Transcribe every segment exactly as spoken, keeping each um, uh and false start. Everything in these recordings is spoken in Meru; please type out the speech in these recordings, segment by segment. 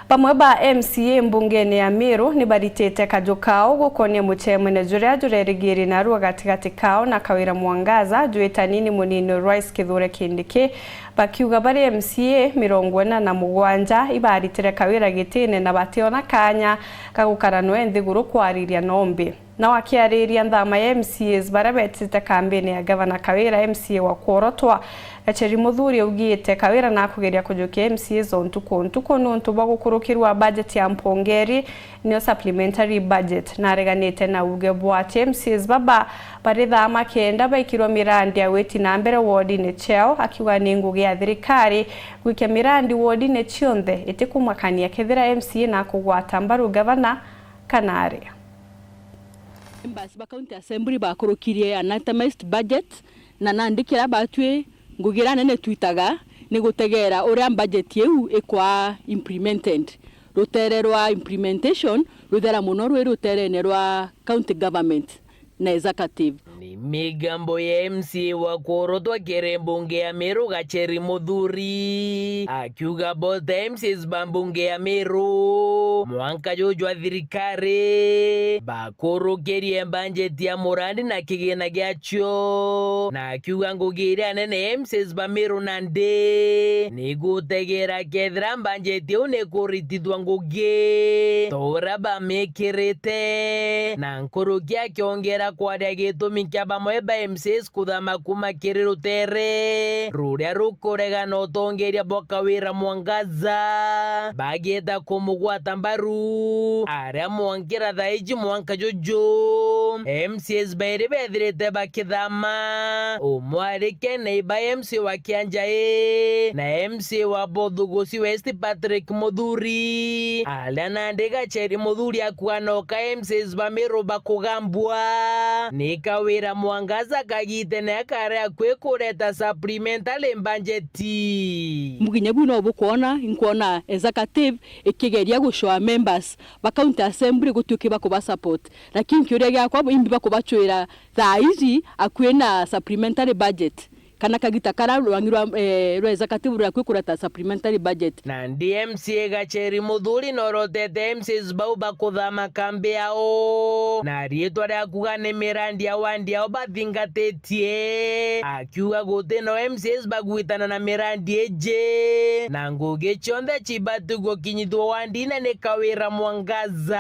Bamwe ba M C A mbungene ya Meru ni baritite kaju kao gukonia mucemania juria jurerigiri narua gatigati kao na Kawira Mwangaza, jwitani ni munini Rais Kithure Kindiki, bakiuga bari M C A mirongo ina na mugwanja ibaritire Kawira gitine na bationa kanya ga gukara noe nthiguru kwariria nombi. Nao akiariria nthama ya M C As baria betite kambini ya Gavana Kawira, M C A wa kworotwa Gacheri Muthuri augite Kawira nakugeria kujukia M C As o ntuku o ntuku niuntu bwa gukurukirwa budget ya mpongeri, niyo supplementary budget, na areganite na uge bwa ati M C As baba bari thama kenda baikirwa mirandi ya gwiti na mbere wodine ciao, akiuga ni ngugi ya thirikari gwikia mirandi wodine cionthe, itikumakania kethira M C A nakugwata mbaru gavana kana aria. Members ba County Assembly bakurukirie anathemized budget, na nandi kiria batwi ngugi iria nene twitaga ni gutegeera uria budget iu ikwa implemented. Rutere rwa implementation ruthera mono rwi ruterene rwa county government na executive. Ni migambo ya M C A wa kworotwa kiri mbunge ya Meru Gacheri Muthuri, akiuga both M C As ba mbunge ya Meru mwanka juju jwa thirikari bakurukirie mbanjeti ya murandi na kigina giacio, na akiuga ngugi iria nene M C As ba Meru nandi ni gutegera kethira mbanjeti iu ni kuritithwa ngugi ta uria bamikirite, na nkuruki akiongera kwaria gitumi kia bamwe ba M C As kuthama kuma kiri rutere ruria rukuregana utongeria bwa Kawira Mwangaza, bagieta kumugwata mbaru aria mwankira thaiji mwanka juju M C As bairi bethirite bakithama, umwe ari Kenei ba M C A wa Kianjai na M C A wa Bothugusi West Patrick Muthuri, aria nandi Gacheri Muthuri akuga noka M C As ba Meru bakugambua ni Kawira Mwangaza kagitene akari akui kureta supplementary budget. Muginya bu no bukwona, inkwona executive ikigeria gucoa members ba county assembly gutuike bakuba support, lakini kiuria giakwa imbi bakubacwira thaa iji akui na supplementary budget, kana kagita kara rwangi rwa, eh, rwa executive ruria kwi kureta supplementary budget. Nandi M C A Gacheri Muthuri norotete M C As bau bakuthama kambi yao na riitwa ria kuga ni mirandi ya wandi yao bathingatitie, akiuga guti no M C As bagwitana na mirandi iji na ngugi cionthe cibati gukinyithua wandine ni Kawira Mwangaza.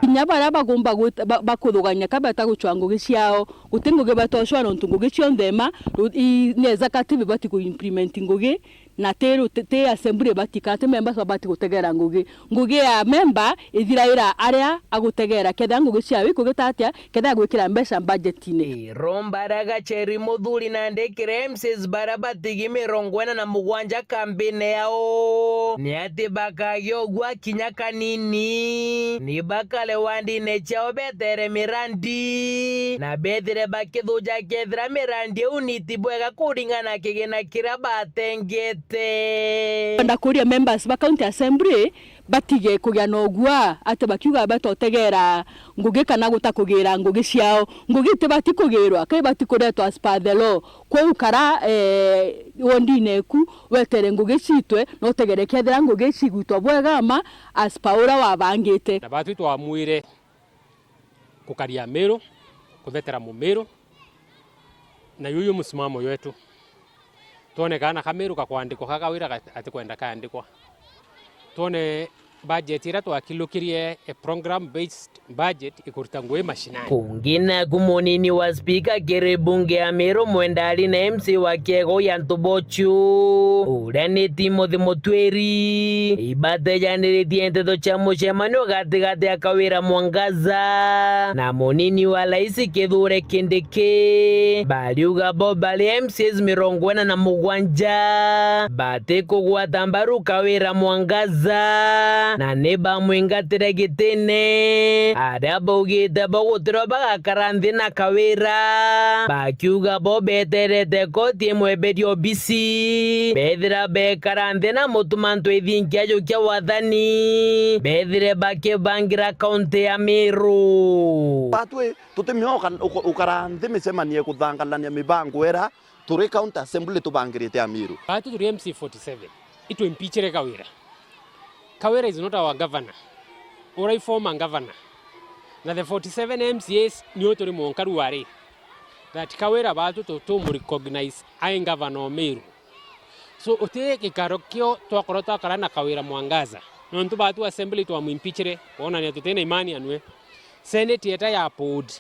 Kinya baria bagomba gwita-, ba-, bakuthugania ka beta gucwa ngugi ciao, guti ngugi batocwa nontu ngugi cionthe ma, ru-, i, ni executive ibati ku implement ngugi, na ti ru-, ti, ti assembly ibati, kana ti members babati gutegera ngugi. Ngugi ya member ithiraira aria agutegera, kethira ngugi ciawe ikugita atia, kethira gwikira mbeca budgetine. Iromba ria Gacheri Muthuri nandi kiri M C As baria batigi mirongo ina na mugwanja kambine yao ni ati bakagia ugua kinya kanini, ni bakare wandine ciao betere mirandi, na bethire bakithuja kethira mirandi iu niti bwega kuringana na kigina kiria batengete. Kwenda kuria members ba County Assembly batige kugia na ugua ati bakiuga batotegera ngugi kana gutakugira ngugi ciao. Ngugi itibati kugirwa, ka ibati kuretwa as per the law. Kwou kara, eh, wondine eku wetere ngugi ciitwe, na utegere kethira ngugi cigwitwa bwega ma as per uria wabangite. Na batwi twamwire kukaria Miru, kuthetera Mumiru, na yuyu musimamo jwetu. Twone kana Kamiru gakwandikwa, ka Kawira ga-, atikwenda kaandikwa. Twone budget iria twakilukirie, a program based budget ikuruta ngugi mashinani. Kungi naku munini wa spika kiri bunge ya Miru Mwendali na M C wa Kiego ya Ntubochu, uria ni Timothy Mutwiri, ibatejaniritie nteto cia mucemanio gatigati ya Kawira Mwangaza na munini wa raisi Kithure Kindiki. Bariuga bo bari M C As mirongo ina na mugwanja batikugwata mbaru Kawira Mwangaza na ni bamwingatire gitine, aria baugite bo gutirwa bagakara nthi na Kawira, bakiuga bo beterete koti imwemberie obisi, bethira bekara nthi na mutumantu ithingia jukia wathani, bethire bakibangira kaunti ya Miru. Batwi tutimioka uko-, ukara nthi micemanio kuthangalania mibango era turi county assembly tubangirite Amiru. Batu turi M C forty seven, itwimpichire Kawira. Kawira is not our governor. Uria i former governor. Na the forty-seven M C As niu turi mwanka ruari that Kawira baatu tu, tu mu recognize ai governor o Meru. So, uti gikaro kio twakorwo twakara na Kawira Mwangaza. Nontu baatu assembly twamwimpeachire, kwonania tutina imani anwe. Senate yeta ya pulled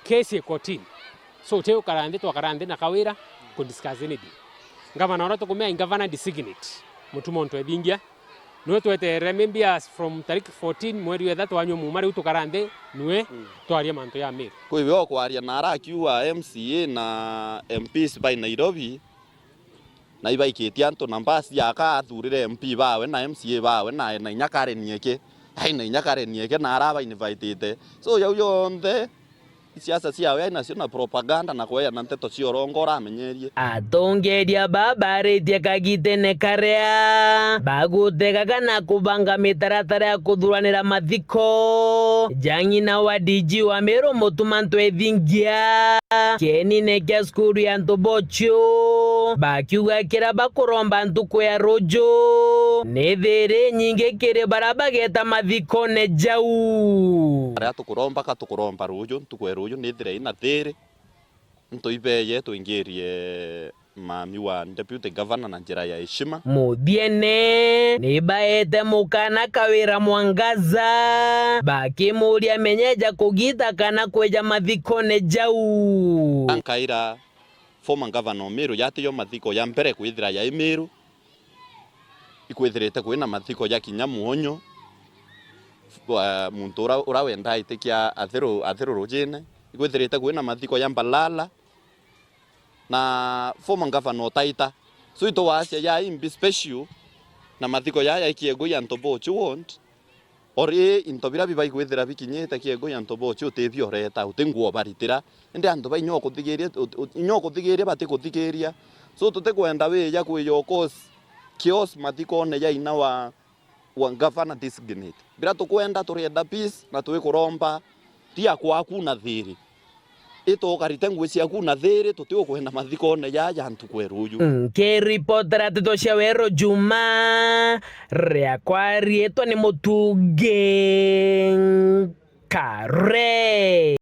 case i kotini. So, uti gukara nthi, twakara nthi na Kawira ku discuss anything. Ngavana uria tukumea i ngavana designate, Mutuma M'Ethingia. Niwe tweterere maybe as from tariki fourteen mweri wa ithatu anywe muuma riu tukara nthi, niwe twaria mantu ya Meru. Kwi we ukwaria na arakiuga M C A na M Ps bai Nairobi, na ibaikitie antu na mbasi yaka athurire M P bawe na M C A bawe, na ena inya Karen Eke, ai na inya Karen Eke na araba invitite. So, jau jonthe, i siasa ciawe ai nacio na propaganda na kweana nteto cia urongo uramenyerie. Atongeria ba baritie kagitene karia bagutegaga na kubanga mitaratara ya kuthuranira mathiko ja ng'ina wa D G wa Meru Mutuma M'Ethingia kienine kia cukuru ya Ntobochu, bakiuga kiria bakuromba ntuku ya ruju ni thiri nyingi kiri baria bageta mathikone jau. Aria tukuromba ka tukuromba ruju, ntuku ya ruju ni ithire ina thiri, ntu ibeye twingirie mami wa deputy governor na njira ya heshima. Muthiene, ni baete mukana Kawira Mwangaza, bakimuria menyeja kugita kana kweja mathikone jau. Nkaira former governor o Meru, jati yo mathiko ya mbere kwithira ya i Meru, ikwithirite kwina mathiko ja kinya mwonyo, wa muntu ura, ura wenda aitikia athiru, athiru rujine, ikwithirite kwina mathiko ya Mbalala, na former governor Taita. So, itwacia ya imbi special, na mathiko yaya i Kiengui ya Ntobochu ward, ori into biria bibaigwithira bikinyite Kiengui ya Ntobochu utibio ureta, uti nguo baritira. Indi antu ba inya ukuthigiria, ut-, ut-, inya ukuthigiria batikuthigiria. So, tutikwenda wija kwija ukos-, kios mathikone ya ina wa wa governor designate. Biria tukwenda, turienda peace na twikuromba ria kwaku na thiri. Itukarite ngui ciaku na thiri, tutiukwenda mathikone ja, ja ntuku ya ruju. Nkiripotera nteto cia Weru Juma, riakwa riitwa ni Mutungi Nkare.